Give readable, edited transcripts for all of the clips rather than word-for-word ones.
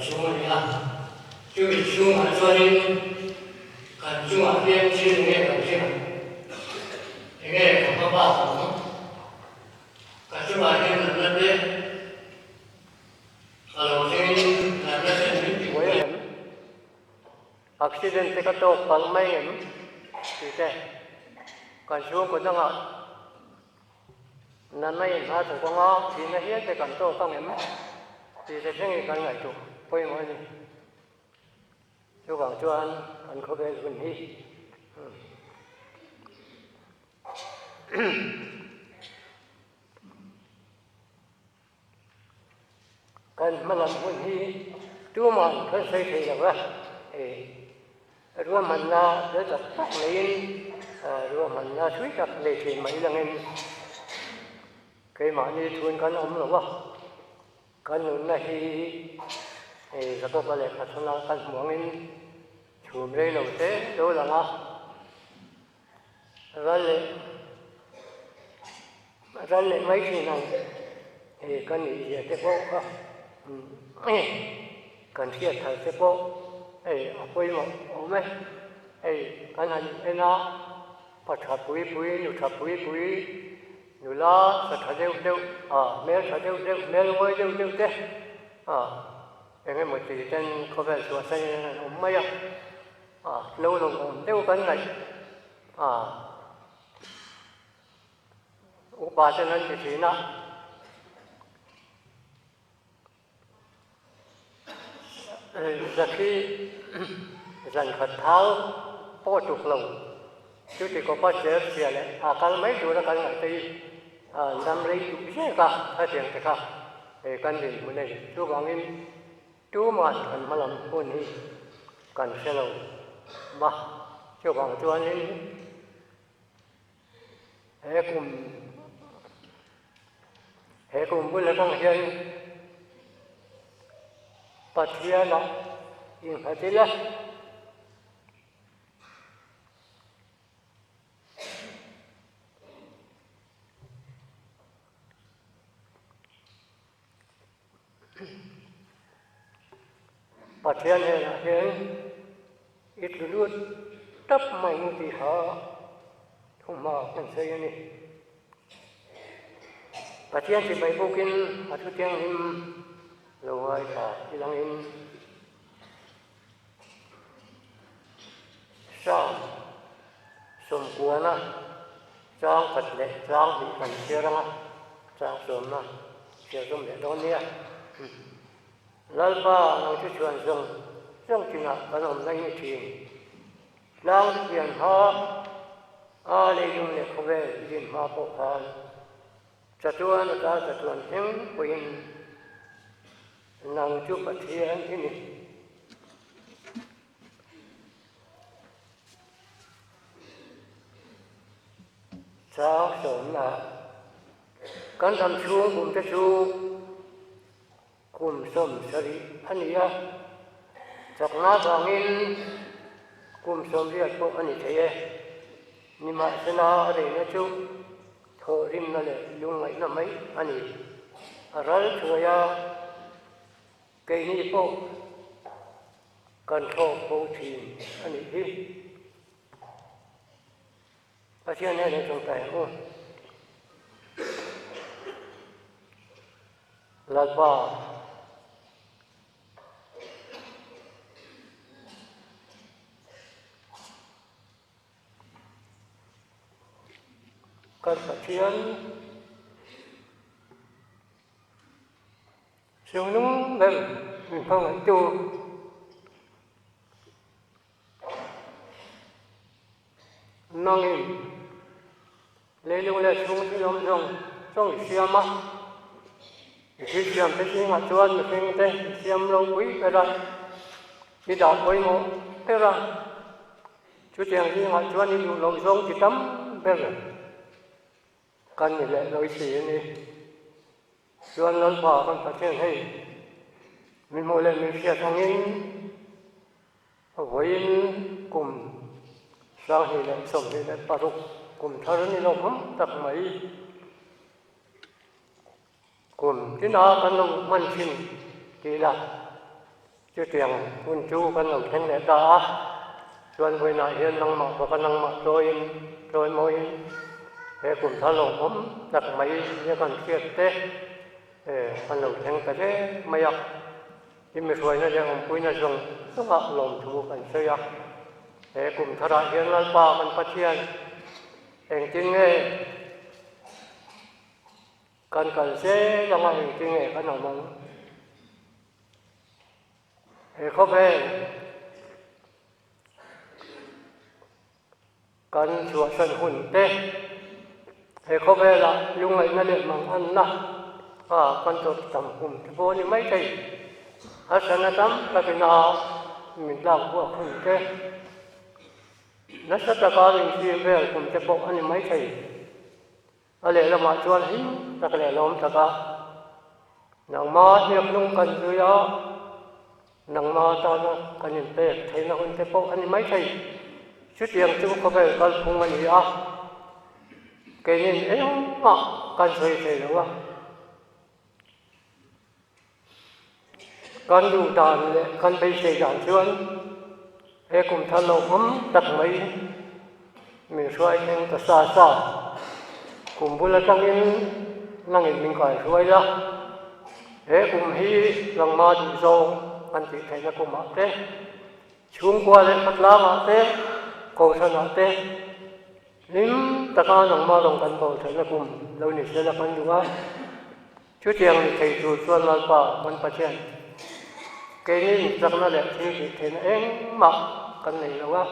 chhung a ni a, chumi chhungah chuanin kan chungah hian thil enge kan thleng ang? Enge ka hma bak ang? Ka chungah hian natna te a lo thlengin natna ten min ti buai em? Accident te ka tawk palh mai em? Tih te kan chhungkaw dangah Natna in hma thawk anga thihna hial te kan tawk ang em tih te thlengin kan ngaihtuah pawimawh a ni. Chuvang chuan kan khawvel hun hi Kan hmalam hun hi tuman kan sawi thei lo va, ruahmanna fel tak tak neiin ruahmanna thui tak nei thei mai langin keimahni chhun kan awm lo va, kan nunna hi Jakoba lehkha chhuna kan hmuh angin chhum rei lo te lo lang a. Ral leh ral leh mai thin ang hei ka nih zia te pawh kha kan hriat thar te pawh hei a pawimawh awm e, hei kan han en a pa tha pui pui nu tha pui pui nula tha tha deuh deuh ah hmel tha deuh deuh hmel ngawi deuh deuh te ah eng emaw ti ten khawvel chhuahsan in an awm mai a. A lo lo awm deuh kan ngaih a, upa ten an ti thin a. Zakhi zan khat thau pawh tuk lo, chuti kawpa cher chhia leh a kal mai tura kan ngaih te hi an dam rei duh zek a, hetiang te kha kan dinhmun a ni. Chuvangin Tuman kan hmalam hun hi kan hre lo va, chuvang chuanin he kum he kum bul atang hian Pathianah innghat ila. Pathian hnenah hian i tlu lut tap mai ang tih kha thuhma kan sawi a ni. Pathian sipai bukin a thu thianghlim lo ngaithla i langin Psalm sawmkuana chang khat leh chang hnih kan chhiar ang a, chang sawmna chhiar zawm leh dawn nia. Lalpa nang chu chhuan zawng zawng chinah kan awm na i ni thin. Tlang te pian hma a leilung leh khawvel i din hma pawh khan chatuan ata chatuan thleng pawhin Nang chu Pathian i ni. Chang sawmna kan dam chhung kum te chu kum 70 a ni a, chakna vangin kum 80 pawh a ni thei e. Nimahsela a reina chu Thawhrimna leh lungngaihna mai a ni. A ral thuai a, keini pawh kan thlawk bo thin a nih hi. Pathian hian hei tawngtai ang u. Lalpa. Kan Pathian Siangnung ber min hmangaihtu nangin leilung leh chhung thil awm zawng zawng i siam a, i thil siamte zingah chuan mihringte i siam ropui ber a, i dah pawimawh ber a. Chutiang zingah chuan i duh loh zawng ti tam ber kan ni leh lo si a ni. Chuan Lalpa kan Pathian hei min hmuh leh min hriat angin vawiin kum 2026 kum thar ni lo hmang tak mai kum tina kan lo hman thin tih lah. Chutiang hun chu kan lo thleng leh ta a, chuan vawiinah hian nangmah bawka nangmah chawiin chawimawiin he kum thar lawmawm tak mai nia kan hriat te kan lo thleng ta hle mai a. I mi hruaina leh awmpuina zawng zawngah lawmthu kan sawi a. He kum tharah hian Lalpa kan Pathian engtin nge Kan kal zel anga engtin nge kan awm ang? He khawvel kan chhuahsan hun te, he khawvelah lungngaihna leh manganna a kan tawrh tam kum te pawh a ni maithei. Harsatna tam takin a min tlak buak hun te, nasa taka min thlir vel kum te pawh a ni maithei. A lehlamah chuan hlim tak leh lawm taka nangma hniak hnung kan zui a, nangma tana kan inpek theihna hun te pawh a ni maithei. Chutiang chu khawvel kalphung a ni a, keinin engmah kan sawi thei lo a. Kan duh dan leh kan beisei dan chuan he kum thar lo awm tak mai min hruai thleng ta sa sa. Kum bul atangin nangin min kai hruai la, he kum hi langma duh zawng kan tih theihna kumah te, chhungkua leh khawtlangah te, kohhranah te, hlim taka nangma lawng kan bawl theihna kum lo ni sela kan duh a. Chutiang ni thei tur chuan Lalpa kan Pathian, keini chakna leh thil tih theihna engmah kan nei lo a,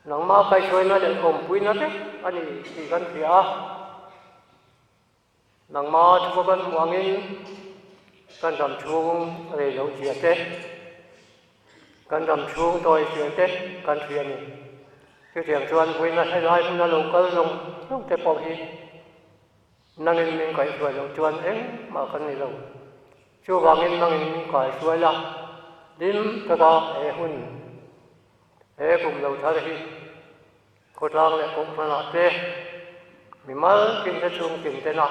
nangmah kaihhruaina leh awmpuina vek a ni tih kan hria a. Nangmah thu kan hmuh angin kan ram chhung rei loh zia te, kan ram chhung tawi zia te kan hria a ni. Chutiang chuan vawiina helai hmuna lo kal zawng zawng te pawh hi Nangin min kaihhruai loh chuan engmah kan ni lo. Chuvangin nangin min kaihhruai la, hlim taka he hun, he kum lo thar hi khawtlang leh kohhranah te, mimal tinte chhung tintena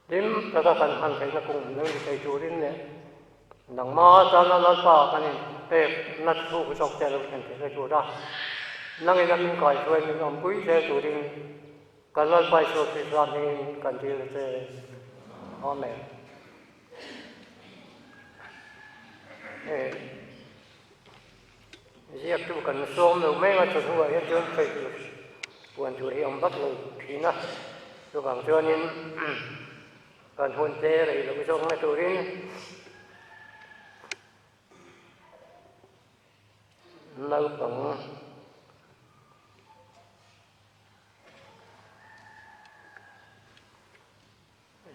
hlim taka kan hman theihna kum lo ni thei turin leh nangma tana Lalpa kan inpek na thuk zawk te a lo thlen theihna tura nangin a min kaihhruai min awmpui zel turin Kan Lalpa Isua Krista hmingin kan dil che. Amen. Ziaktu kan sawm lo mai a, chawhnuah hian chuan sawi tur puan tur hi a awm vak lo thin a, chuvang chuanin kan hun te rei loh zawkna turin naupang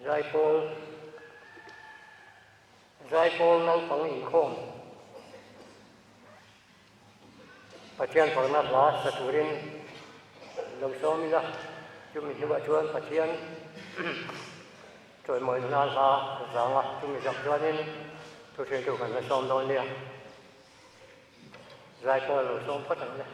Zaipawl Zaipawl naupang inkhawm Pathian fakna hla sa turin lo sawm ila, chumi hnuah chuan Pathian chawimawina hla a zang a, chumi zawh chuanin thuhriltu kan la sawm dawn nia. Zaipawl lo sawm phawt ang le.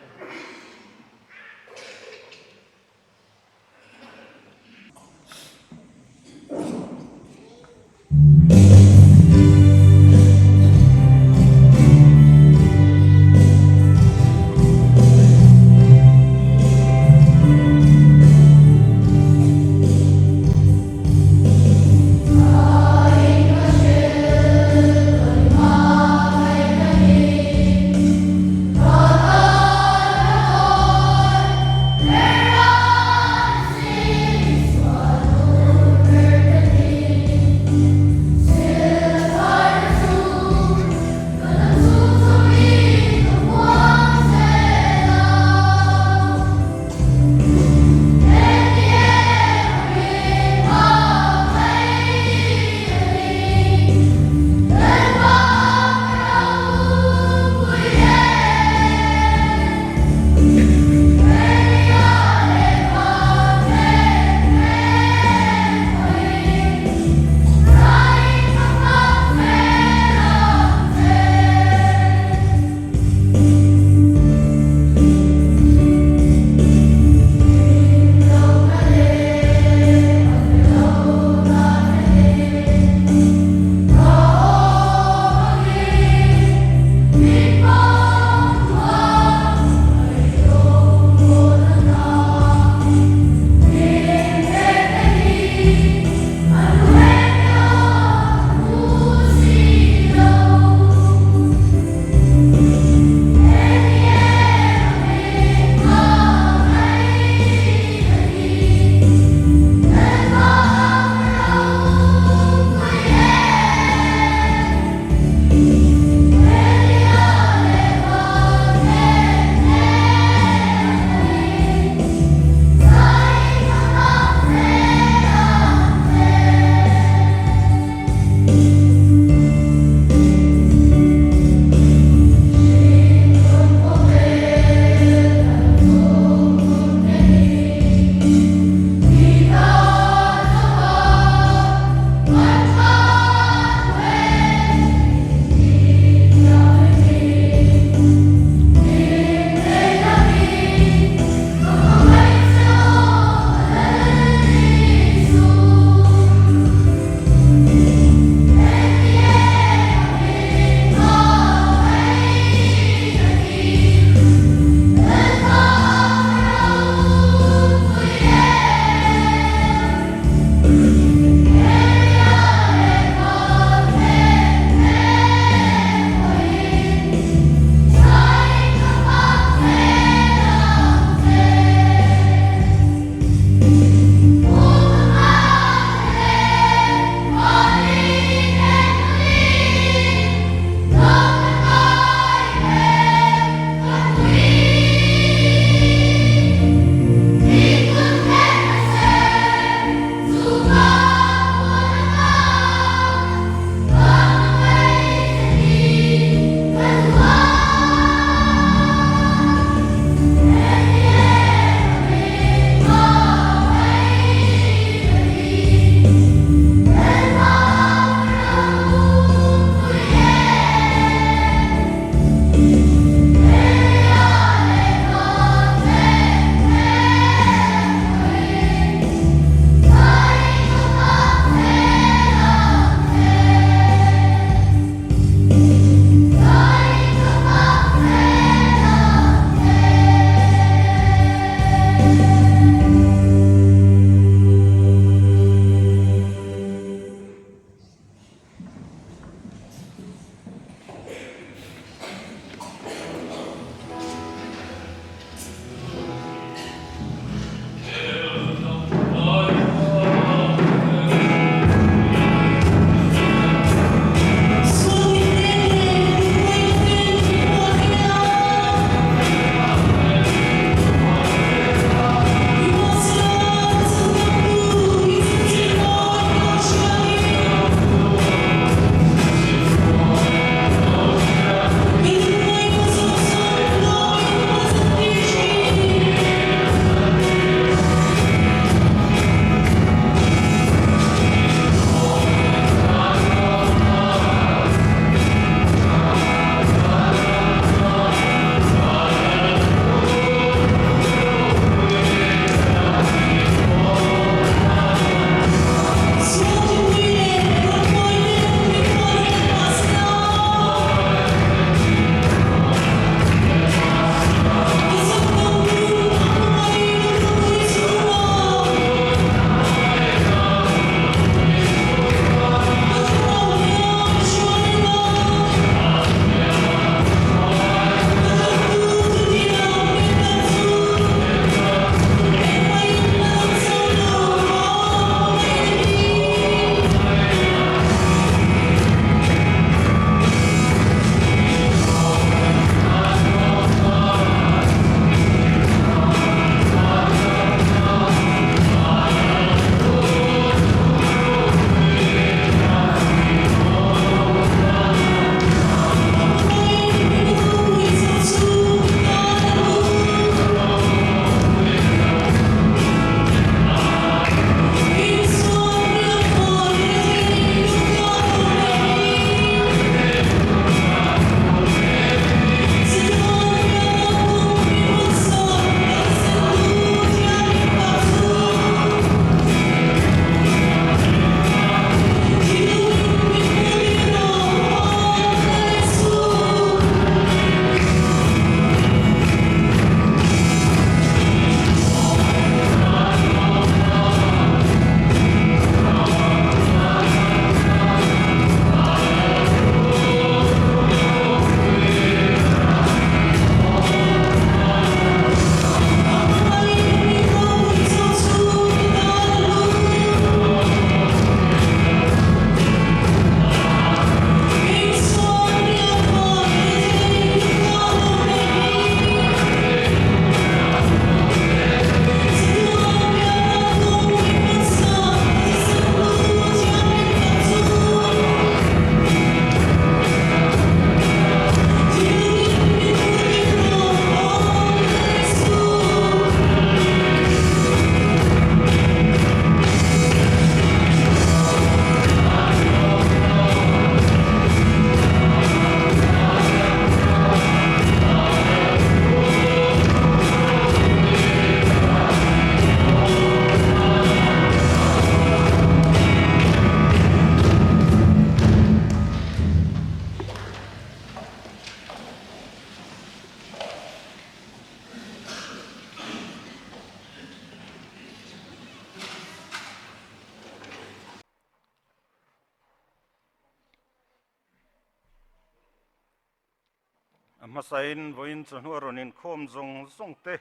A hmasain vawiin chawhnu a rawn inkhawm zawng zawng te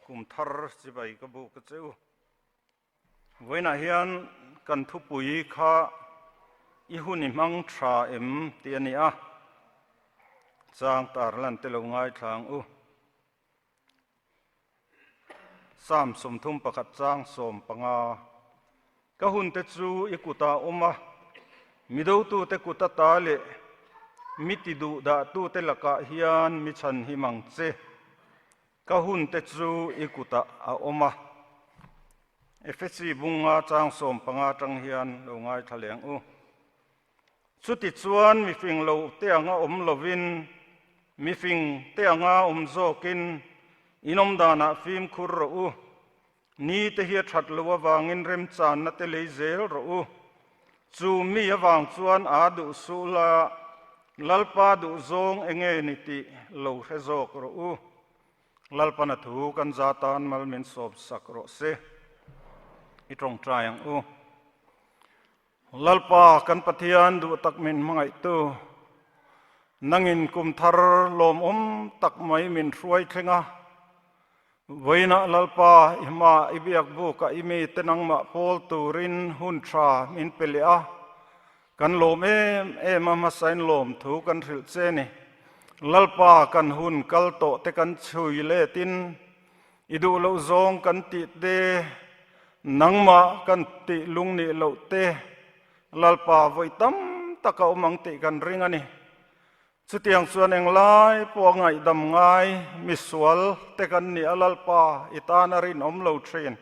kum thar chibai ka buk a che u. Vawiinah hian kan thupui kha i hun i hmang tha em tih a ni a, chang tar lan te lo ngaithla ang u. Psalm 31 chang 15 Ka hunte chu i kutah a awm a, midotute kut ata leh mi ti duhdahtute lakah hian mi chhan him ang che. Ka hunte chu i kutah a awm a. Efesi bunga chang 15 atang hian lo ngaithla leh ang u. Chutichuan mifing lo te anga awm lovin, mifing te anga awm zawkin inawm danah fimkhur rawh u. Ni te hi a that lo avangin remchanna te lei zel rawh u. Chu mi avang chuan aa duh suh la, Lalpa duh zawng enge ni tih lo hre zawk rawh u. Lalpana thu kan za tan mal min sawp sak rawh se. I tawngtai ang u. Lalpa kan Pathian duh tak min hmangaihtu, nangin kum thar lawmawm tak mai min hruai thleng a, vawiinah Lalpa i hma i biak bukah i mite nangmah pawl turin hun tha min pe leh a, kan lawm em em a hmasain lawm thu kan hrilh che ni. Lalpa kan hun kal tawh te kan chhui letin I duh loh zawng kan tih te, nangmah kan tih lung nih loh te, Lalpa vawi tam tak a awm ang tih kan ring a ni. Chutiang chuan englai pawh a ngaihdam ngai misual te kan ni a, Lalpa i tan a rinawm lo thin.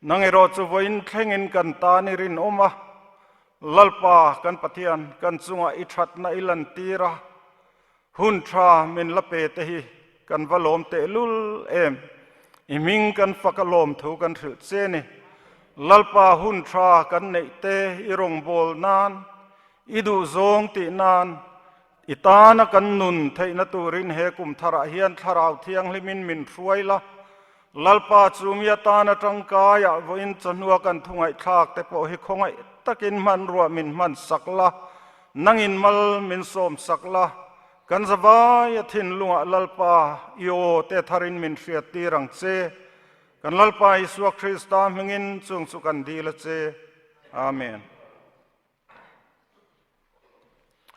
Nang erawh chu vawiin thlengin kan tan i rinawm a, Lalpa kan Pathian kan chungah i thatna i lantir a, Hun tha min la pe te hi kan va lawm tehlul em! I hming kan fak a lawm thu kan hrilh che ni. Lalpa hun tha kan neih te i rawngbâwl nan, i duhzawng tih nan, i tana kan nun theihna turin he kum tharah hian Thlarau Thianghlimin min hruai la. Lalpa chu mi atana tangkaiah vawiin chawhnua kan thungaihthlak te pawh hi khawngaih takin hmanruah min hman sak la, Nangin mal min sawm sak la, kan zavai a thinlungah Lalpa i aw te tharin min hriat tir ang che. Kan Lalpa Isua Krista hmingin chung chu kan dil a che. Amen.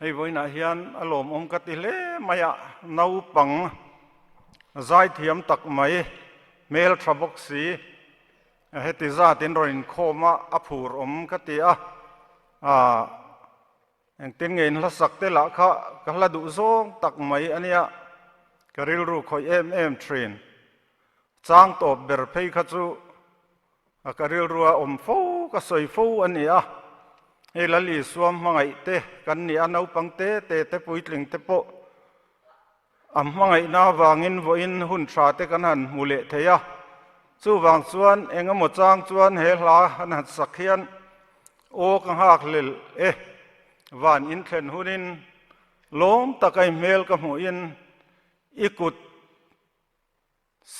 Hei vawiinah hian a lawmawm ka ti hle mai a, naupang zaithiam tak mai, hmeltha bawk si, Heti zat in rawn inkhawm a, a phur awm ka ti a, aah engtin nge in hlasak te lah kha ka hla duh zawng tak mai a nia, ka rilru khawih em em thin. Chang tawp ber phei kha chu a ka rilru a awm fo ka sawi fo a ni a, hei Lal Isua hmangaih te kan ni a, naupang te te te puitling te pawh A hmangaihna avangin vawiin hun tha te kan han hmu leh thei a, chuvang chuan eng emaw chang chuan he hla han han sak hian aw ka nghak hlel e, van in thlen hunin lawm tak a i hmel ka hmuhin i kut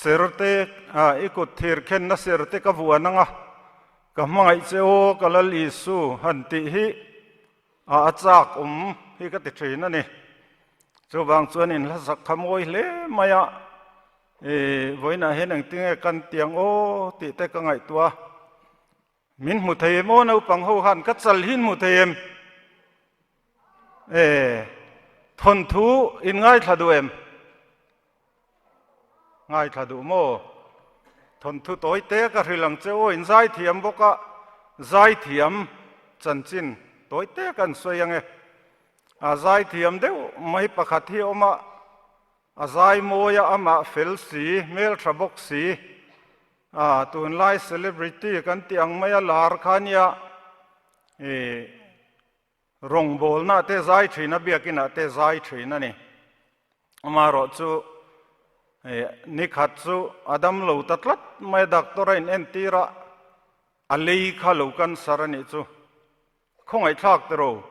Serte, i kut thir khenna serte ka vuan ang a, ka hmangaih che aw ka Lal Isu han tih hi a chak awm hi ka ti thin a ni. Chuvang chuan in hlasak kha mawi hle mai a, i vawiinah hian engtinge kan tiang aw tih te ka ngaihtuah a, min hmu thei em aw naupang ho han ka chal hi in hmu thei em? E, thawnthu in ngaithla duh em? Ngaithla duh maw? Thawnthu tawi te ka hrilh ang che aw, in zaithiam bawk a, zaithiam chanchin tawi te kan sawi ang e. A zaithiam deuh mai pakhat hi a awm a, a zai mawi a, amah fel si, hmeltha bawk si, a tunlai celebrity kan tih ang mai a lar kha nia, ih Rawngbawlna te zai thin a, biakinah te zai thin a ni. Amaherawh chu nikhat chu a dam lo ta tlat mai a, doctor a inentir a, a lei kha lo cancer a nih chu. Khawngaihthlak te ro,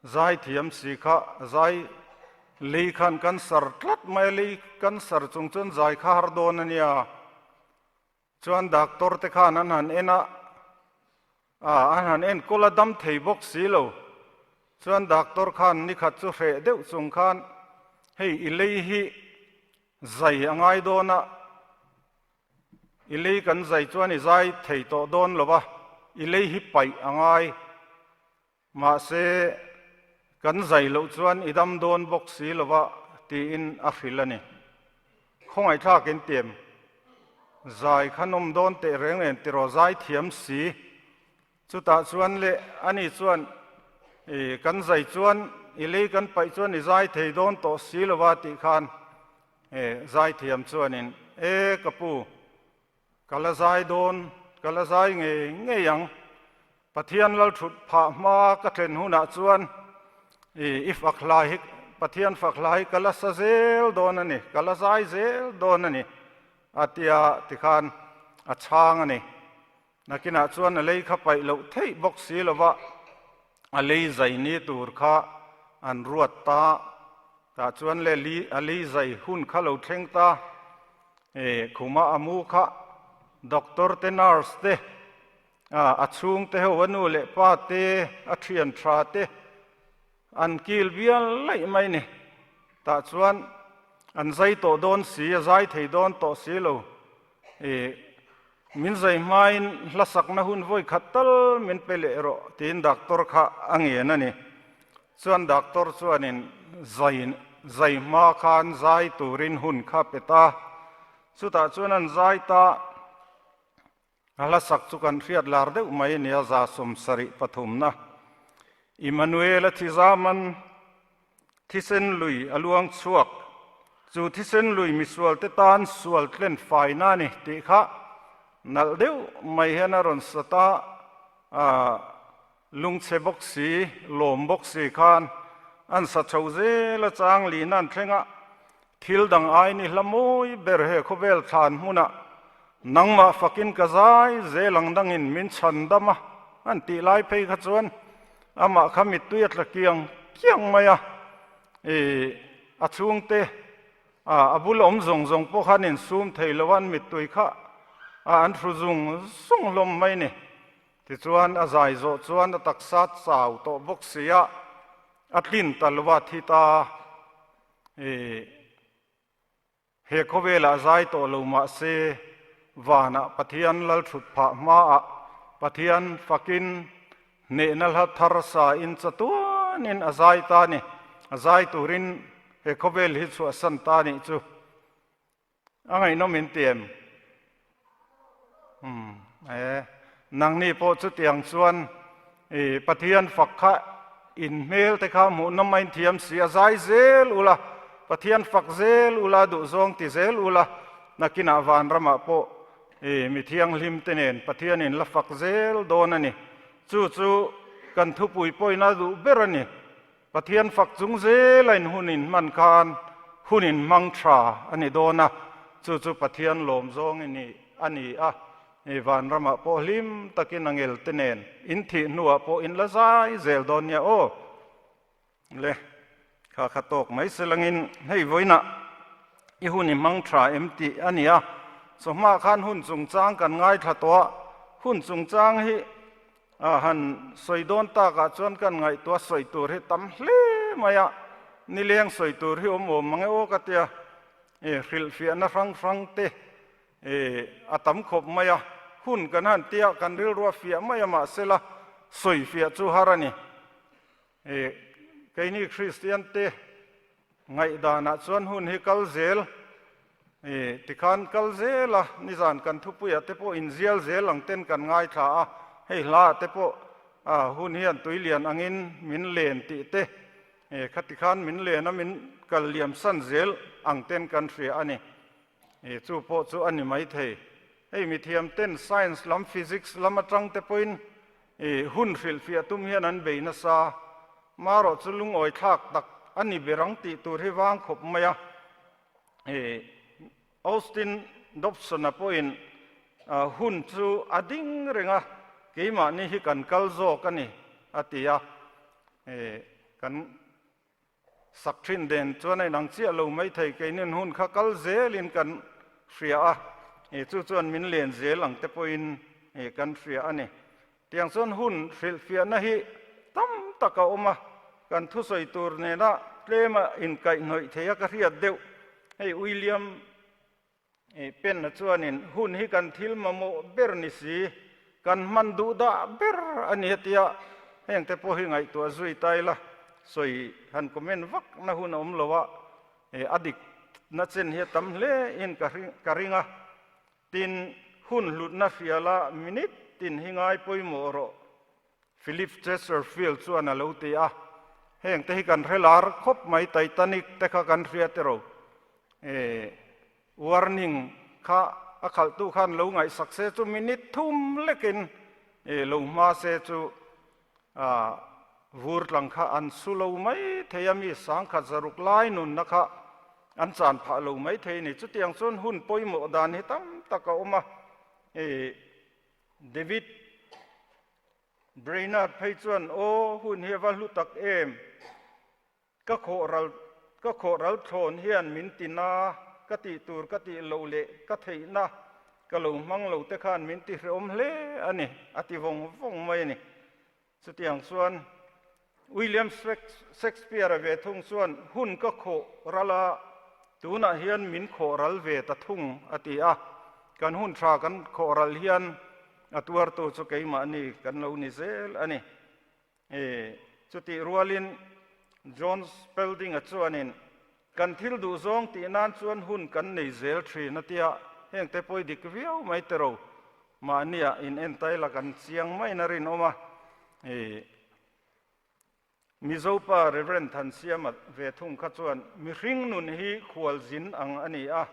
zai thiam si kha zai lei khan cancer tlat mai a, lei cancer chung chuan zai kha har dawn a nia. Chuan doctor te khan an han en a, ah an han enkawl a dam thei bawk si lo. Chuan doctor khan nikhat chu hreh deuh chung khan Hei i lei hi zai a ngai dawn a, i lei kan zai chuan i zai thei tawh dawn lo va, i lei hi paih a ngai. Mahse, kan zai loh chuan i dam dawn bawk si lo va tiin a hrilh a ni. Khawngaihthlak in tiam zai kha nawm dawn teh reng nen tiraw zai thiam si. Chutah chuan leh ani chuan i kan zai chuan i lei kan paih chuan i zai thei dawn tawh si lo va tih khan e zai thiam chuanin e ka pu ka la zai dawn ka la zai ngei ngei ang Pathian lal thut phah hma ka thlen hunah chuan i i fak hla hi Pathian fak hla hi ka la sa zel dawn a ni ka la zai zel dawn a ni a tia tikhan a chhang a ni. Nakinah chuan a lei kha paih loh theih bawk si lova a lei zai ni tur kha an ruat ta. Tah chuan le li a lei zai hun kha lo thleng ta. E khuma a mu kha doctor te nurse te a chhung te ho a nu leh pa te a thian tha te an kil bial laih mai ni. Tah chuan an zai tawh dawn si a zai thei dawn tawh si lo. E Min zai hmain hlasakna hun vawi khat tal min pe leh rawh tiin doctor kha a ngen a ni. Chuan doctor chuanin zai zai hma khan zai turin hun kha pe ta. Chutah chuan an zai ta a hlasak chu kan hriat lar deuh mai nia 73 na. Immanuel a thi zaman Thisen lui a luang chhuak. Chu thisen lui misualte tan sual tlen faina a ni tih kha nalh deuh mai hian a rawn sa ta a, lungchhe bawk si, lawm bawk si khan an sa chho zel a, chang lihna an thleng a, thil dang ai ni hla mawi ber he khawvel thlan hmunah nangmah fakin ka zai zel ang dangin min chhan dam a an tih lai phei kha chuan Amah kha mittui a tla kiang kiang mai a, ih a chhungte a bul awm zawng zawng pawh khan insum thei lo a, an mittui kha a an hru zung zung hlawm mai ni. Tichuan a zai zawh chuan a taksa chau tawh bawk si a, a tlin ta lo a, thi ta ih He khawvelah zai tawh lo mah se, vanah Pathian lal thut phah hmaah Pathian fakin hnehna hla thar sa in chatuanin a zai ta ni. A zai turin he khawvel hi chhuahsan ta nih chu a ngaihnawm in ti em? Umm e, nangni pawh chutiang chuan i Pathian fak kha in hmel te kha hmuhnawm a inthiam si a, zai zel ula, Pathian fak zel ula, duhzawng ti zel ula, nakinah vanramah pawh i mi thianghlim te nen Pathian in la fak zel dawn a ni. Chu chu kan thupui pawhin a duh ber a ni. Pathian fak chung zela in hun in hman khan hun in hmang tha a ni dawn a, chu chu Pathian lawm zawng i ni a ni a, i vanramah pawh hlim takin a ngel te nen in thih hnuah pawh in la zai zel dawn nia aw. Le, kha kha tawk mai se langin hei vawiinah i hun i hmang tha em tih a ni a, chawhma khan hun chungchang kan ngaithla tawh a, hun chungchang hi A han sawi dawn takah chuan kan ngaihtuah sawi tur hi tam hle mai a, nileng sawi tur hi awm awm mang e aw ka tia, i hrilhfiahna hrang hrang te i a tam khawp mai a, hun kan han tia kan rilrua fiah mai a mahsela sawi fiah chu har a ni. I keini Kristian te Ngaihdanah chuan hun hi kal zel i tikhan kal zel a, nizan kan thupuiah te pawh inzial zel ang ten kan ngaithla a, hei hlaah te pawh hun hian tuilian angin min len tih te, khati khan min len a min kal liam san zel ang ten kan hria a ni. I chu pawh chu a ni maithei. Hei mithiam ten science lam physics lam atang te pawhin i hun hrilhfiah tum hian an bei nasa. Marawh chu lungawi thlak tak a ni ber ang tih tur hi vang khawp mai a. I Austin Dobson-a pawhin hun chu a ding reng a, keimahni hi kan kal zawk a ni a ti a. I kan sak thin den chuan a inang chiah lo maithei, keinin hun kha kal zelin kan hria a, i chu chuan min len zel ang te pawhin i kan hria a ni. Tiang chuan hun hrilhfiahna hi tam tak a awm a, kan thusawi tur nena tlema inkaihhnawih thei a ka hriat deuh. Hei William Penn-a chuanin hun hi kan thil mamawh ber ni si, kan hman duh dah ber a ni hetia hengte pawh hi ngaihtuah zui ta ila sawi han comment vak na hun a awm lo a, a dik na chen hi a tam hle in ka ring a. Tin, hun hlutna hriala minute tin hi ngai pawimawh rawh, Philip Chesterfield chuan a lo ti a. Heng te hi kan hre lar khawp mai, Titanic te kha kan hria tiraw? E, warning kha a khalhtu khan lo ngaihsak se chu minute thum lekin e, lo hma se chu a vur tlang kha an su lo mai thei a, mi sangkhat zaruk lai nunna kha an chan phah lo mai thei a ni. Chutiang chuan hun pawimawh dan hi tam tak a awm a, e, David Brainerd phei chuan, Aw, hun hi a va hlu tak em! Ka khawh ral, ka khawh ral thlawn hian min ti na, ka tih tur ka tih loh leh ka theihna ka lo hmang lo te khan min ti hrehawm hle a ni, a ti vawng vawng mai a ni. Chutiang chuan William Shakespeare-a ve thung chuan, Hun ka khawh ral a, tunah hian min khawh ral ve ta thung, a ti a. Kan hun tha kan khawh ral hian a tuartu chu keimahni kan lo ni zel a ni. E, chutih rualin John Spelding-a chuanin, Kan thil duh zawng tih nan chuan hun kan nei zel thin a tia, hengte pawi dik viau mai tero, mahnia in entaila kan chiang maiin a rinawm a. E, Mizopa Rev. Thansiama ve thung kha chuan, Mihring nun hi khual zin ang a ni a,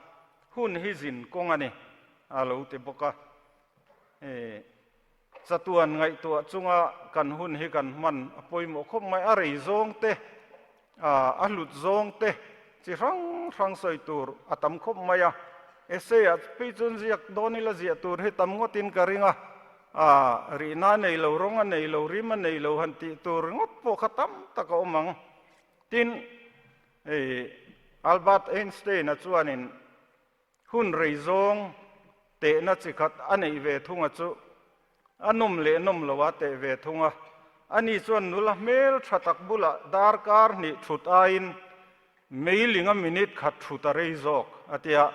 hun hi zin kawng a ni, a lo ti bawk a. E, Chatuan ngaihtuah chunga kan hun hi kan hman a pawimawh khawp mai. A rei zawng te, a hlut zawng te chi hrang hrang sawi tur a tam khawp mai a. Essay-ah phei chuan ziak dawn ila ziah tur hi tam ngawtin ka ring a, rihna a nei lo, rawng a nei lo, rim a nei lo han tih tur ringawt pawh kha tam tak a awm ang. Tin, Albert Einstein-a chuanin Hun rei zawng tehna chi khat a neih ve thunga chu a nawm leh nawm lo a teh ve thung a. Ani chuan nula hmel tha tak bulah darkar hnih thut aiin meilinga minute khat thut a rei zawk a ti a,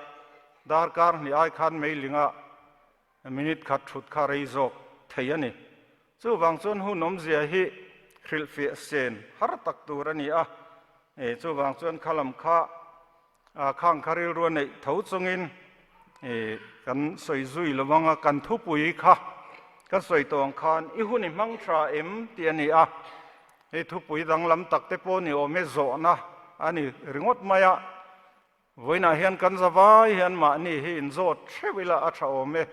darkar hnih ai khan meilinga minute khat thut kha rei zawk thei a ni. Chuvang chuan hun awmzia hi hrilhfiah sen har tak tur a ni a, chuvang chuan khalam kha Khang kha rilru a neih tho chungin kan sawi zui lo vang a, kan thupui kha ka sawi tawh ang khan i hun i hmang tha em tih a ni a, hei thupui danglam tak te pawh ni awm e zawhna a ni ringawt mai a, vawiinah hian kan zavai hian mahni hi inzawt theuh ila a tha awm e,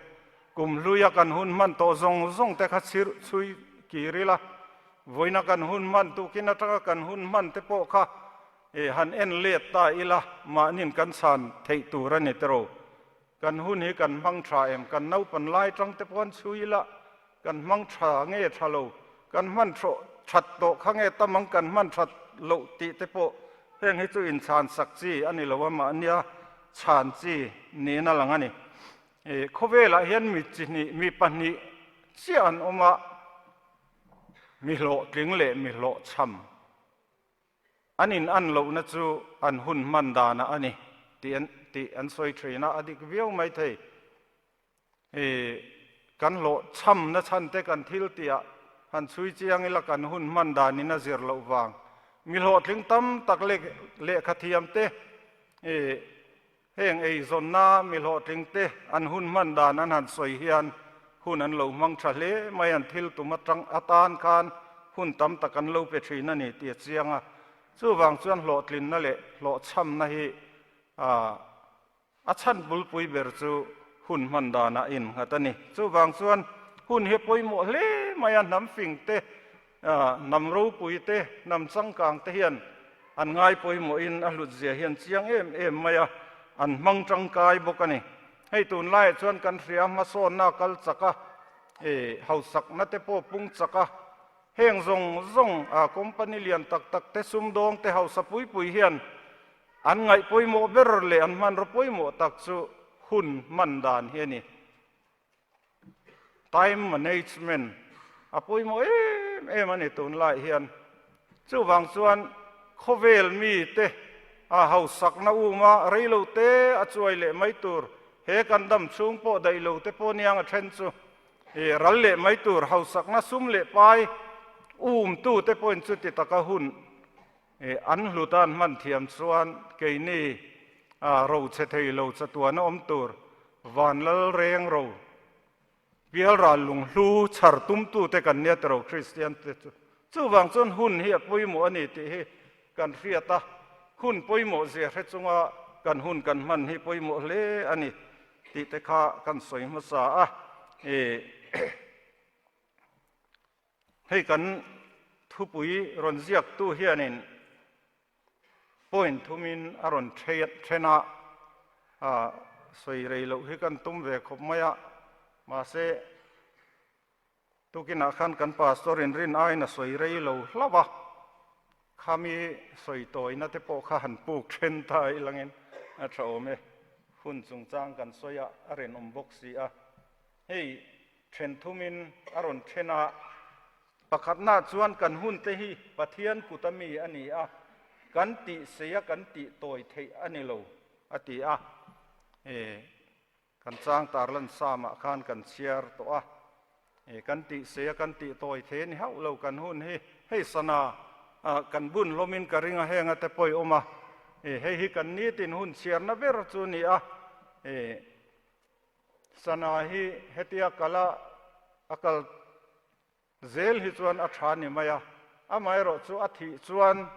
kum hluia kan hun hman tawh zawng zawng te kha chhir chhui kir ila, vawiina kan hun hman tukin atanga kan hun hman te pawh kha E, han en let ta ila, mahnin kan chhan theih tur a ni tiraw? Kan hun hi kan hmang tha em? Kan naupan lai tang te pawh an chhui ila, kan hmang tha nge tha lo? Kan hman thaw that tawh kha nge tam ang kan hman that loh tih te pawh heng hi chu inchhan sak chi a ni lo a, mahnia chhan chi niin a lang a ni. E, khawvelah hian mi chi hnih, mi pahnih chiah an awm a, mi hlawhtling leh mi hlawhchham. An in an lohna chu an hun hman danah a ni tih an tih an sawi thin a, a dik viau mai thei. I kan hlawh chhamna chhan te kan thil tihah han chhui chiang ila kan hun hman danin a zir loh vang. Mi hlawhtling tam tak leh lehkha thiam te i heng eizawnna mi hlawhtling te an hun hman dan an han sawi hian hun an lo hmang tha hle mai, an thil tum atang atan khan hun tam tak an lo pe thin a ni tih a chiang a. Chuvang chuan hlawhtlinna leh hlawhchhamna hi a chhan bulpui ber chu hun hman danah a innghat a ni. Chuvang chuan hun hi a pawimawh hle mai a, hnam fing te, hnam ropui te, hnam changkang te hian an ngai pawimawhin a hlut zia hian chiang em em mai a, an hmang tangkai bawk a ni. Hei tunlaiah chuan kan hria hmasawnna a kal chak a, hausakna te pawh pung chak a, heng zawng zawng company lian tak tak te, sumdawng te, hausa pui pui hian an ngaih pawimawh ber leh an hmanraw pawimawh tak chu hun hman dan hi a ni. Time management a pawimawh em em a ni tunlai hian. Chuvang chuan Khawvel mite a hausakna uma rei lo te a chuai leh mai tur, he kan dam chhung pawh daih lo te pawh niang a then chu e ral leh mai tur hausakna sum leh pai um tu te pawhin chuti taka hun e an hlut a an hman thiam chuan keini a ro chhe thei lo chatuan a awm tur vanlal reng ro Pialral lunghlu chhar tumtute kan nia tiro Kristian te chu. Chuvang chuan hun hi a pawimawh a ni tih hi kan hriat a, hun pawimawh zia hre chunga kan hun kan hman hi pawimawh hle a ni tih te kha kan sawi hmasa a. Hei kan thupui rawn ziaktu hianin Point thumin a rawn then a, sawi rei loh hi kan tum ve khawp mai a, mahse tukinah khan kan pastor in rin aiin a sawi rei lo hlauh a, khami sawi tawina te pawh kha han puk then ta ilangin a tha awm e, hun chungchang kan sawi a, a rinawm bawk si a, hei then thumin a rawn then a. Pakhatna chuan kan hunte hi Pathian kut a mi a ni a, kan tih sei a kan tih tawi theih a ni lo, a ti a. E, kan chang tarlan samah khan kan chhiar tawh a. E, kan tih sei a kan tih tawi thei a ni hauh lo kan hun hi. Hei sana kan bun hlawmin ka ring a henga te pawh i awm a. E, hei hi kan nitin hun chhiarna ber chu a ni a. E, Sana hi hetia kala a kal zel hi chuan a tha ni mai a, amaherawh chu a thih chuan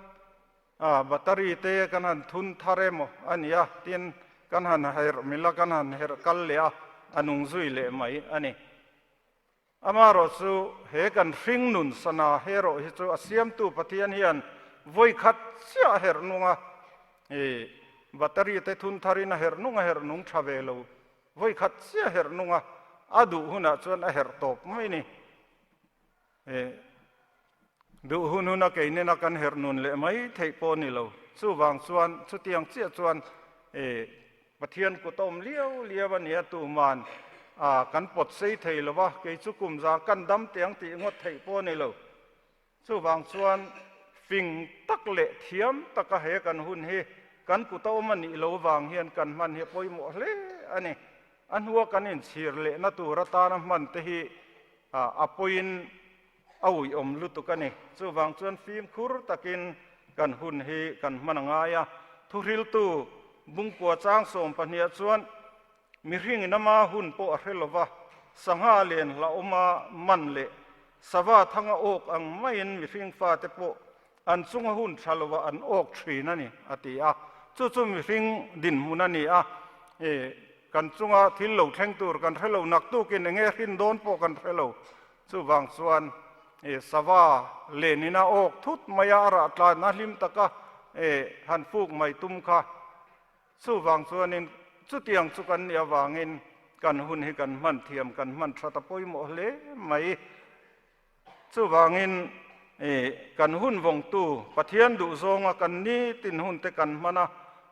battery te kan han thun thar emaw a ni a, tin kan han herh mil a, kan han herh kal leh a, a nung zui leh mai a ni. Amaherawh chu he kan hring nun sana herawh hi chu a siamtu Pathian hian vawi khat chiah a herh nung a, i battery te thun tharin a herh nung a herh nung tha ve lo, vawi khat chiah a herh nung a, a duh hunah chuan a herh tawp mai ni. I duh hun huna kei nena kan herh nun leh mai theih pawh a ni lo. Chuvang chuan chutiang chiah chuan i Pathian kut a awm liau liau a nia tuman a kan pawt sei thei lo va, kei chu kum za kan dam teh ang tih ngawt theih pawh a ni lo. Chuvang chuan fing tak leh thiam taka he kan hun hi kan kut a awm a nih lo vang hian kan hman hi a pawimawh hle a ni. A hnua kan inchhir lehna tur atana hman te hi a pawiin a uiawm lutuk a ni. Chuvang chuan fimkhur takin kan hun hi kan hman a ngai a. Thuhriltu Bungkua chang 12ah chuan mihringin ama hun pawh a hre lo va, sangha len hlauhawma man leh sava thanga awk ang maiin mihring fate pawh an chunga hun tha lovah an awk thin a ni, a ti a. Chu chu mihring dinhmun a ni a. Kan chunga thil lo thleng tur kan hre lo, naktukin enge hrin dawn pawh kan hre lo. Chuvang chuan sava lenin a awk thut mai a, a rah tlan a hlim taka han fuk mai tum kha. Chuvang chuanin chutiang chu kan nih avangin kan hun hi kan hman thiam, kan hman that a pawimawh hle mai. Chuvangin kan hun vawngtu Pathian duhzawnga kan nitin hunte kan hman a,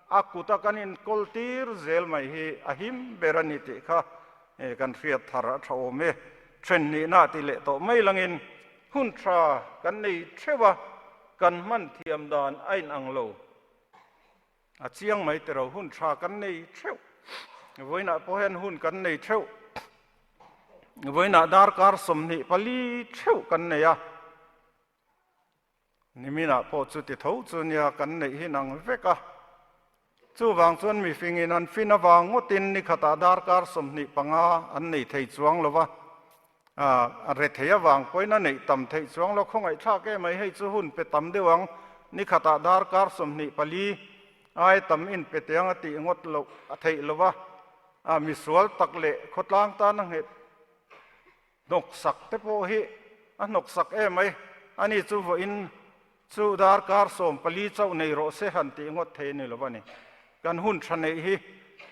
a kuta kan inkawl tir zel mai hi a him ber a ni tih kha kan hriat thar a tha awm e. Then nihna ti leh tawh mai langin hun tha kan nei theuh a, kan hman thiam dan a inang lo. A chiang mai tiro hun tha kan nei theuh. Vawiinah pawh hian hun kan nei theuh. Vawiinah darkar 24 theuh kan nei a. Niminah pawh chu ti tho chu nia kan neih hi nang vek a. Chuvang chuan mifingin an fin avang ngawtin nikhatah darkar 25 an nei thei chuang lo va. A re thei avang pawhin a neih tam theih chuang lo khawngaihthlak em mai hei chu hun pe tam deuh ang nikhatah darkar 24 ai tam in pe tiang a tih ngawt loh a theih lo va. A misual tak leh khawtlang tan a nghet hnawksak te pawh hi a hnawksak em mai ani chu vawiin chu darkar 14 chauh nei rawh se han tih ngawt thei a ni lo va ni. Kan hun tha neih hi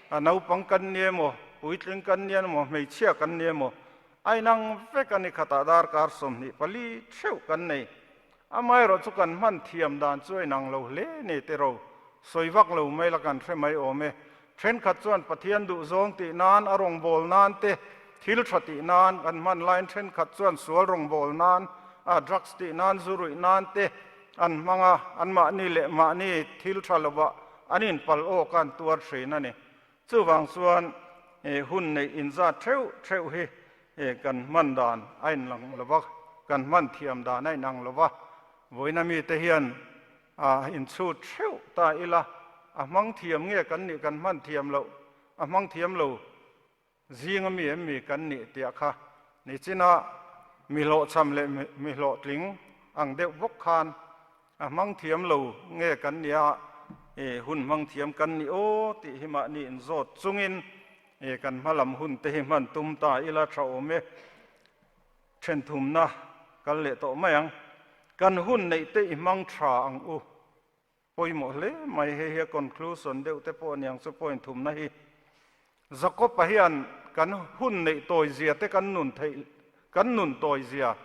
a naupang kan ni emaw, puitling kan ni emaw, hmeichhia kan ni emaw, a inang vek a ni khatah darkar 24 theuh kan nei. Amaherawh chu kan hman thiam dan chu a inang lo hle ni tiro, sawi vak lo mai la kan hre mai awm e. Thenkhat chuan Pathian duhzawng tih nan, a rawngbâwl nan te, thil tha tih nan kan hman laiin thenkhat chuan sual rawngbâwl nan, a drugs tih nan, zu ruih nan te. an hmang a, anmahni leh mahni thil tha lovah an inpal awk a an tuar thin a ni. Chuvang chuan hun neih inzat theuh theuh hi kan hman dan a inlang lo va, kan hman thiam dan a inang lo va. Vawiina mite hian inchhut theuh ta ila, a hmang thiam nge kan nih kan hman thiam loh, a hmang thiam lo Zinga mi em mi kan nih tiah kha nichina mi hlawhchham leh mi hlawhtling ang deuh bawk khan a hmang thiam lo nge kan nia i hun hmang thiam kan ni aw tih hi mahni inzawt chungin i kan hmalam hun te hi hman tum ta ila tha awm e. Thenthumna kal leh tawh mai ang. Kan hun neih te i hmang tha ang u. Pawimawh hle mai, hei hi a conclusion deuh te pawh aniang chu point thumna hi. Jakob-a hian kan hun neih tawi zia te kan nun theih kan nun tawi zia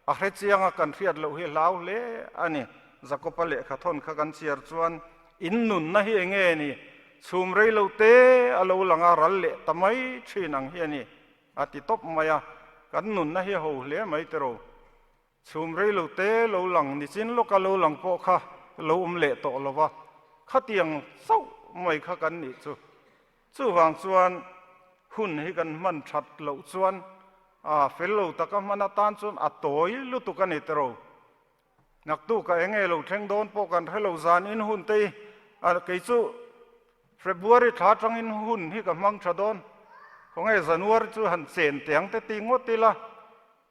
a hre chiang a, kan hriat loh hi hlau hle a ni. Jakob-a lehkha thawn kha kan chhiar chuan in nunna hi enge ni, chhum rei lo te a lo lang a, ral leh ta mai thin ang hi a ni a ti tawp mai a, kan nunna hi a ho hle mai tiraw. Chhum rei lo te lo lang nichin lawka lo lang pawh kha lo awm leh tawh lo va, khatiang chauh mai kha kan nih chu. Chuvang chuan hun hi kan hman that loh chuan a fel lo taka hman atan chuan a tawi lutuk a ni tiraw. Naktuk a eng nge lo thleng dawn pawh kan hre lo zan in hun te hi a kei chu February thla atangin hun hi ka hmang tha dawn. Khawnge January chu han chen teng te ti ngawt ila.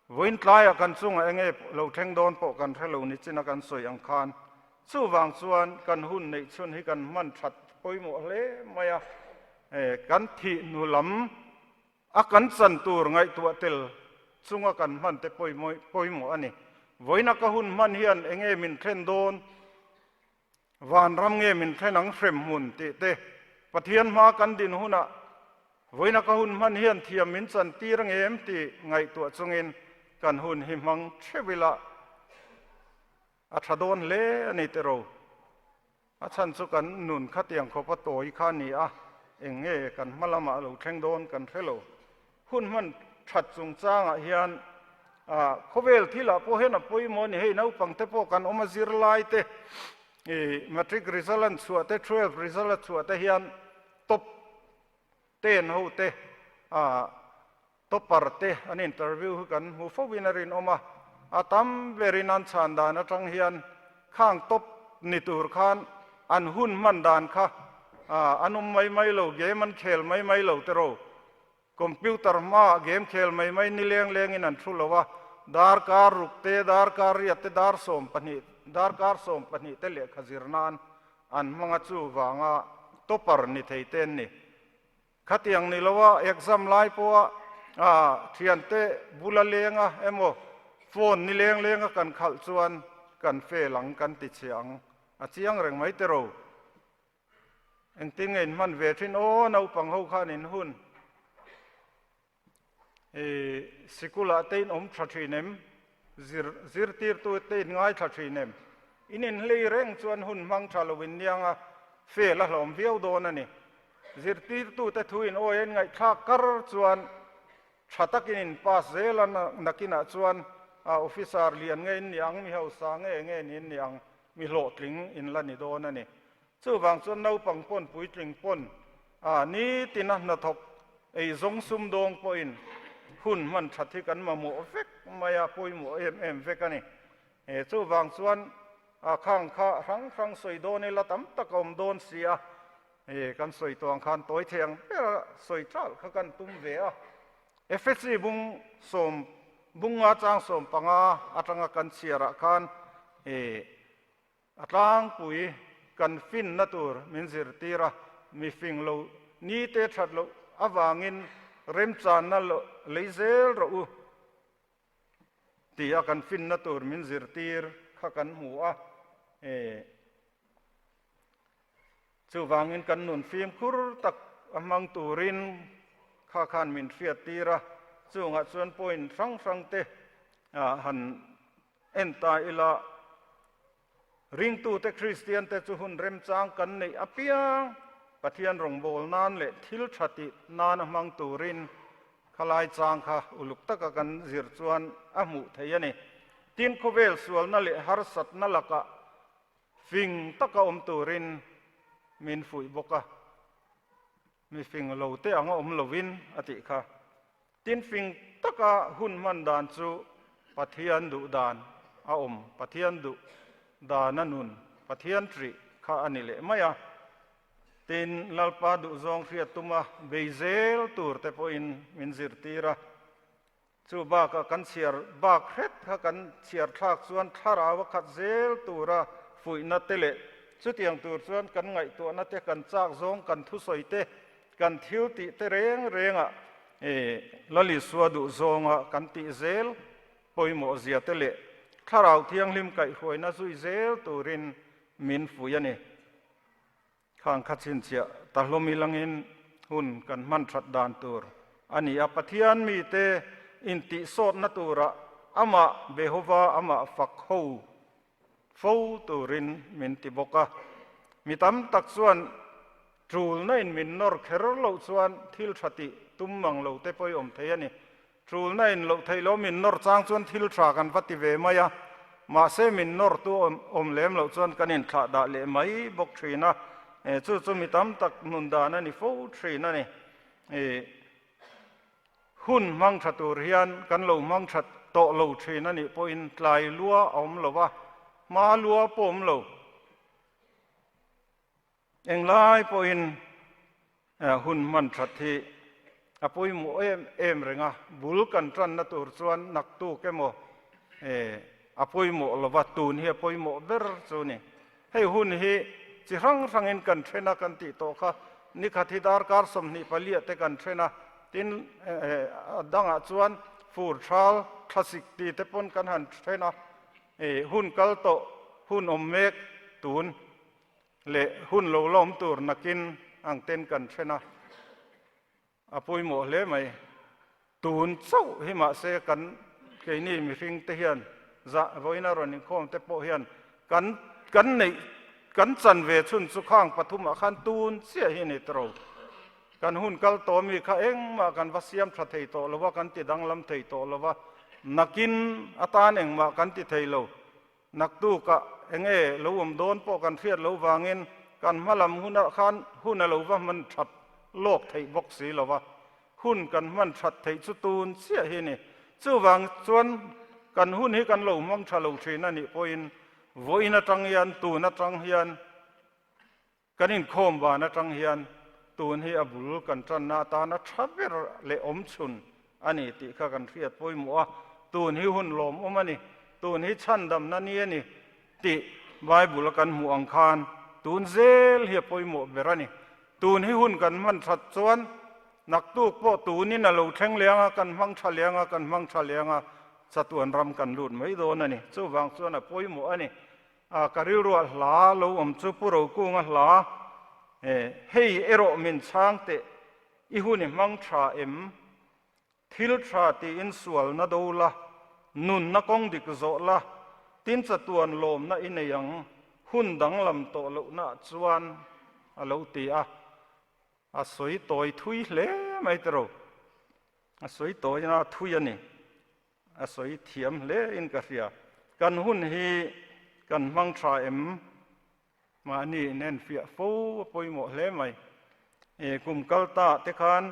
Vawiin tlaiah kan chungah enge lo thleng dawn pawh kan hre lo ni chin a kan sawi ang khan chuvang chuan kan hun neih chhun hi kan hman that pawimawh hle mai a, kan thih hnu lam a kan chan tur ngaihtuah tel chunga kan hman te pawimawh a ni. Vawiina ka hun hman hian enge min thlen dawn? Vanram nge min thlen ang hrem hmun tih te Pathian hma kan din hunah vawiina ka hun hman hian thiam min chan tir ang em tih ngaihtuah chungin kan hun hi hmang theuh ila a tha dawn hle a ni tiraw. A chhan chu kan nun khatiang khawpa tawi kha a ni a, eng nge kan hma lamah lo thleng dawn kan hre lo. Hun hman that chungchangah hian khawvel thilah pawh hian a pawimawh a ni. Hei naupang te pawh kan awm a zirlai te i matric result an chhuah te 12 result a chhuah te hian top 10 ho te topper te an interview hi kan hmu fo in a rinawm a. A tam berin an chhan dan atang hian khang top ni tur khan an hun hman dan kha an awm mai mai lo, game an khel mai mai lo te ro. Computer hmaah game khel mai mai ni leng lengin an thu lo a, darkar ruk te, darkar riat te, dar 12, darkar 12 te lehkha zir nan an hmang a, chuvanga topper ni thei te an ni. Khatiang ni loa exam lai pawha thiante bula lenga emaw phone ni leng lenga kan khalh chuan kan fail ang kan ti chhe ang a chiang reng mai tiraw. Engtin nge in hman ve thin aw naupang ho khan in hun i sikulah te in awm tha thin em zir zirtirtu te in ngaithla thin em in inhlei reng chuan hun hmang tha lo in niang a fel a hlawm viau dawn a ni zirtirtu te thu in awi a in ngaihthlak kar chuan tha takin in pass zel a nakinah chuan officer lian nge in ni ang mi hausa nge nge in ni ang mi hlawhtling in la ni dawn a ni. Chuvang chuan naupang pawn puitling pawn a nitina hnathawk ei zawng sumdawng pawhin hun hman that hi kan mamawh vek mai a, pawimawh em em vek a ni. Chuvang chuan a khang kha hrang hrang sawi dawn ila tam tak a awm dawn si a, kan sawi tawh ang khan tawi thei ang bera sawi ṭalh kha kan tum ve a. Efesi bung sawm bunga chang 15 atanga kan chhiarah khan a tlangpui kan finna tur min zirtir a, mi fing lo ni te that loh avangin remchanna lei zel rawh u tia kan finna tur min zirtir kha kan hmu a. Chuvangin kan nun fimkhur tak a hmang turin kha khan min hriattir a, chungah chuan point hrang hrang te han en ta ila, ringtute Kristian te chu hun remchang kan neih apiang Pathian rawngbâwl nan leh thil tha tih nana hmang turin khalai chang kha uluk taka kan zir chuan a hmuh theih a ni. Tin, khawvel sualna leh harsatna lakah. Fing taka awm turin min fuih bawk a, mi fing lo te anga awm lovin a tih kha. Tin, fing taka hun hman dan chu Pathian duh dan a awm, Pathian duh dana nun, Pathian ṭih kha a ni leh mai a. Tin, Lalpa duhzawng hriat tuma bei zel tur te pawhin min zirtir a. Chu bakah kan chhiar bak hret kha kan chhiar thlak chuan thlarau a khat zel tura fuihna te leh chutiang tur chuan kan ngaihtuahna te, kan chak zawng, kan thusawi te, kan thil tih te reng rengah Lal Isua duh zawnga kan tih zel pawimawh zia te leh thlarau thianghlim kaihhruaina zui zel turin min fuih a ni. Khang kha chhinchhiah ta hlawm ilangin hun kan hman that dan tur a ni a. Pathian mite intihsawtna turah amah Jehova amah fak ho fo turin min ti bawk a. Mi tam tak chuan tulna in min nawr kher loh chuan thil tha tih tum mang lo te pawh i awm thei a ni. Ṭulna in loh theih loh min nawr chang chuan thil ṭha kan va ti ve mai a, mahse min nawrtu awm lem loh chuan kan inthlah dah leh mai bawk ṭhin a, chu chu mi tam tak nun dan a ni fo ṭhin a ni. Hun hmang ṭha tur hian kan lo hmang ṭha tawh lo ṭhin a nih pawhin tlai lua a awm lo va, hma lua pawh awm lo. Englai pawhin hun hman that hi a pawimawh em em reng a, bul kan tanna tur chuan naktuk emaw a pawimawh lova tun hi a pawimawh ber chu ni. Hei hun hi chi hrang hrangin kan then a kan tih tawh kha, nikhat hi darkar 24 te kan then a, tin a dangah chuan fur thal thlasik ti te pawn kan han then a, hun kal tawh hun awm mek tun leh hun lo la awm tur nakin ang ten kan then a, a pawimawh hle mai. Tun chauh hi mahse kan keini mihring te hian zah vawiina rawn inkhawm te pawh hian kan kan neih kan chan ve chhun chu khang pathumah khan tun chiah hi ni tawh. Kan hun kal tawh mi kha engmah kan va siam tha thei tawh lo va, kan ti danglam thei tawh lo va, nakin atan engmah kan ti thei lo. Naktukah enge lo awm dawn pawh kan hriat lo vangin kan hma lam hunah khan hun a lo va hman that lawk theih bawk si lo va, hun kan hman that theih chu tun chiah hi a ni. Chuvang chuan kan hun hi kan lo hmang tha lo thin a nih pawhin vawiin atang hian tun atang hian Kan inkhawm van atang hian tun hi a bul kan tanna atana tha ber leh awm chhun a ni tih kha kan hriat pawimawh a, tun hi hun lawmawm a ni, tun hi chhandamna ni a ni tih Bible a kan hmuh ang khan tun zel hi a pawimawh ber a ni. Tun hi hun kan hman that chuan naktuk pawh tunin a lo thleng leh anga kan hmang tha leh anga kan hmang tha leh anga chatuan ram kan lut mai dawn a ni. Chuvang chuan a pawimawh a ni. A ka rilruah hla lo awm chu Pu Rokunga hla hei erawh min chhang teh i hun i hmang tha em? Thil tha tiin sualna do la, nunna kawng dik zawh la, tin chatuan lawmna i nei ang, hun danglam tawh lohna chuan a lo ti a. A sawi tawi thui hle mai tiro. A sawi tawina thui a ni. A sawi thiam hle in ka hria. Kan hun hi kan hmang tha em? Mahni inen fiah fo a pawimawh hle mai. E, kum kal ta te khan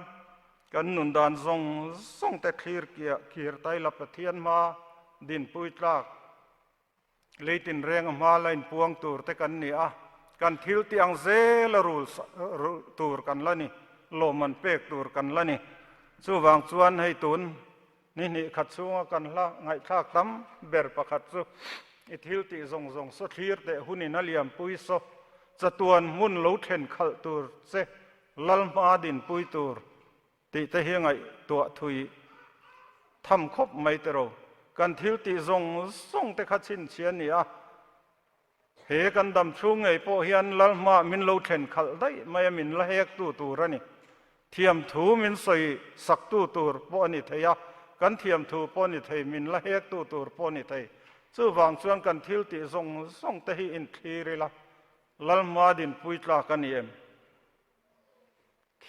kan nun dan zawng zawng te thlir kir tai la Pathian hma dinpui tlak leitin reng a hma la inpuang tur te kan ni a, kan thil tih ang zel a rul tur kan la ni, lawmman pek tur kan la ni. Chuvang chuan hei tun ni hnih khat chhunga kan hla ngaihthlak tam ber pakhat chu i thil tih zawng zawng saw thlir teh hunin a liampui saw chatuan hmun lo then khalh tur che lal hma dinpui tur Tih te hi ngaihtuah thui tham khawp mai tiraw. Kan thil tih zawng zawng te kha chhinchhi a ni a, he kan dam chhung ngei pawh hian Lalhma min lo thlen khalh daih mai a, min la hek tu tur a ni. Thiam thu min sawi sak tu tur pawh a ni thei a, kan thiam thu pawh a ni thei, min la hek tu tur pawh a ni thei. Chuvang chuan kan thil tih zawng zawng te hi inthlir ila, Lalhma dinpui tlak a ni em?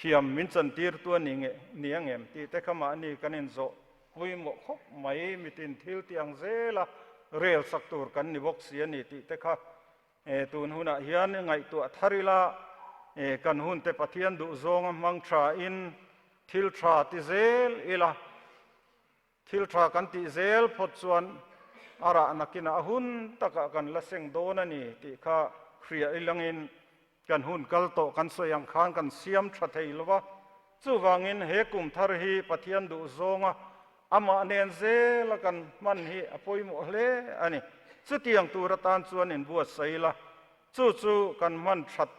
Thiam min chantirtu a ni nge ni ang em tih te kha mahni kan inzawh pawimawh khawp mai, mitin thil tih ang zela rel sak tur kan ni bawk si a ni tih te kha. Tun hunah hian ngaihtuah thar ila, kan hunte Pathian duhzawnga hmang thain thil tha ti zel ila, thil tha kan tih zel phawt chuan a rah nakinah a hun takah kan la seng dawn a ni tih kha hria ilangin kan hun kal tawh kan sawi ang khan kan siam tha thei lo va. Chuvangin he kum thar hi Pathian duhzawnga amah nen zela kan hman hi a pawimawh hle a ni. Chutiang tur atan chuan inbuatsaih ila, chu chu kan hman that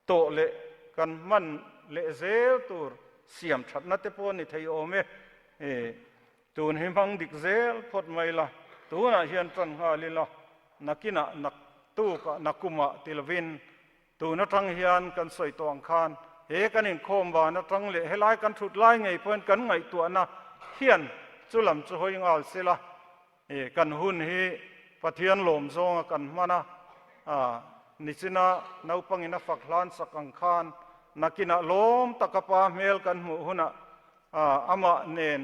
tawh leh kan hman leh zel tur siam thatna te pawh a ni thei awm e. Tun hi hmang dik zel phawt mai la, tunah hian tan nghal ila, nakinah naktukah nakumah ti lovin tun atang hian kan sawi tawh ang khan he kan inkhawm van atang leh helai kan thut lai ngei pawhin kan ngaihtuahna hian chu lam chu hawi nghal sela, kan hun hi Pathian lawm zawnga kan hman a, nichina naupangin a fak hlan sak ang khan nakinah lawm taka pa hmel kan hmuh hunah amah nen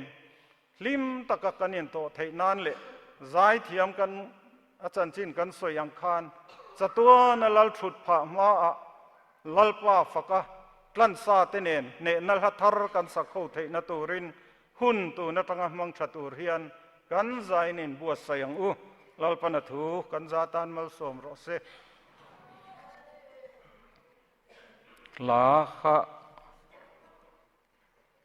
hlim taka kan intawh theih nan leh zaithiam kan a chanchin kan sawi ang khan chatuana lal thut phah hmaah Lalpa faka tlansa te nen hnehna hla thar kan sak ho theihna turin hun tun atanga hmang tha tur hian kan zain inbuatsaih ang u. Lalpana thu kan za tan malsawm rawh se. Hla kha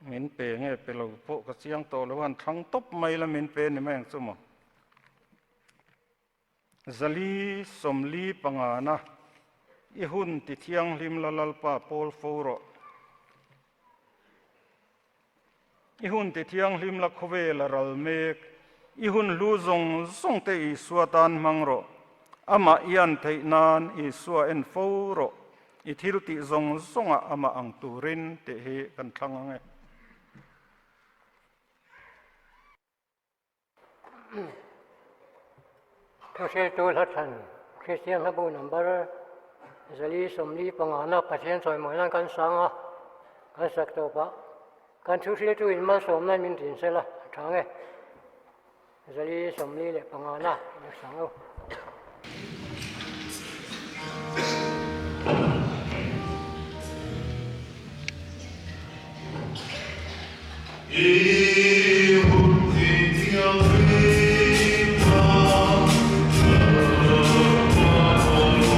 Min pe nge pe lo pawh ka chiang tawh lo, han thlang tawp mai la min pe ni mai ang chu maw. Zali sawmli pangana i hun ti thianghlim la Lalpa pawl fo rawh. I hun ti thianghlim la khawvel a ral mek, i hun hlu zawng zawng te Isua tan hmang rawh. Amah i an theih nan Isua en fo rawh. I thil tih zawng zawngah amah ang turin tih hi kan thlang ang e. Thuhriltu Hlathlan, Kristian Hlabu Number 4 45 na Pathian chawimawi nan kan sang a, kan sak tawp a, kan thuhriltu in malsawmna min tin sela a tha ang e. 445 na i sang u. I hun ti thianghlim la, Lalpa pawl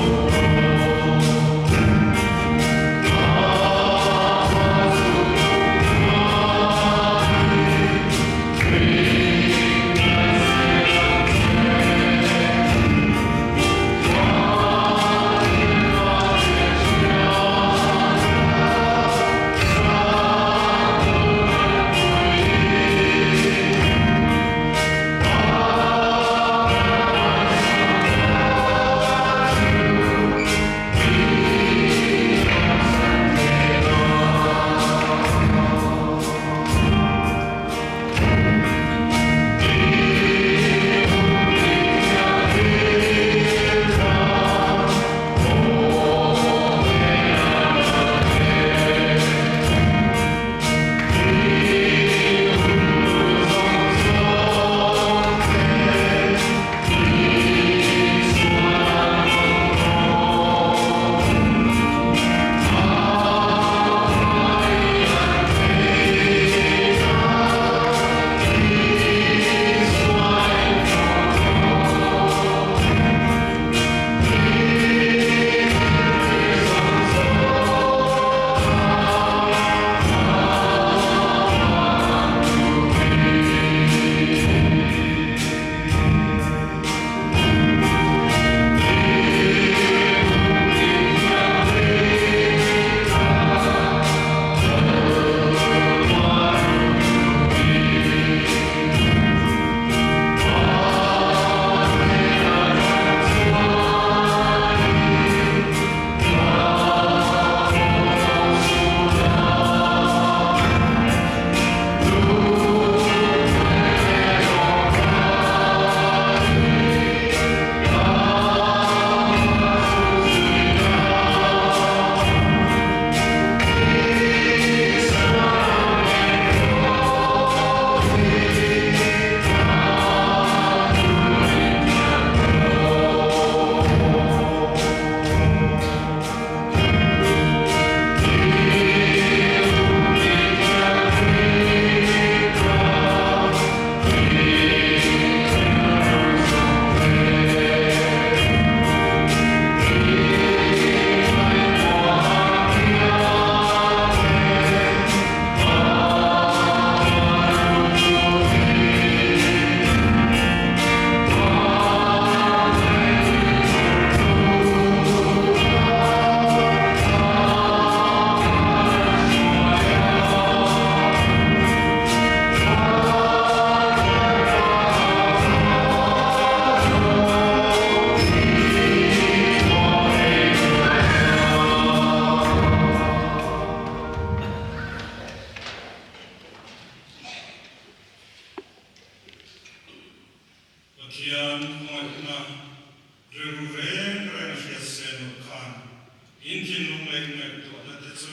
In thinlung leh ngaihtuahna te chu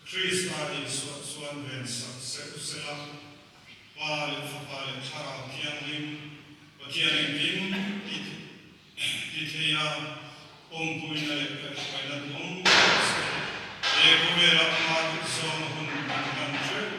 Krista Isua chuan ven sak se u sela, Pa leh Fapa leh Thlarau Thianghlim, Pathian engkim ti ti thei a, awmpuina leh kaihhruaina duhawm tak se, he khawvela ama duhzawng hun an hman theuh.